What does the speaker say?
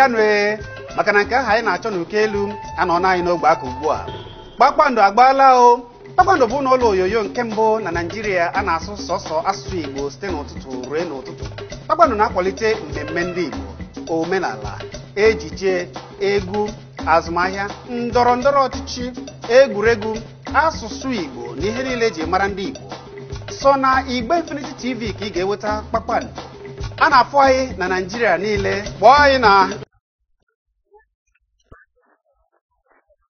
Ṅụrịanụ ee, maka na nke ahụ anyị na-achọ n'uko elu anọ anyị n'ogbe aka ugbu a. Kpakpando agbaala o. Kpakpando bụ ụlọ onyonyo nke mbụ na Naịjirịa a na-asụ sọsọ asụsụ Igbo site n'ụtụtụ ruo n'ụtụtụ. Kpakpando na-akwalite mmemme ndị Igbo, omenala, ejije, egwu, azụmahịa, ndọrọ ndọrọ ọchịchị, egwuregwu, asụsụ Igbo na ihe niile eji mara ndị Igbo. Sọ na Igbe Infinity TV ka ị ga-enweta Kpakpando. A na-afụ anyị na Naịjirịa niile. Kpọọ anyị na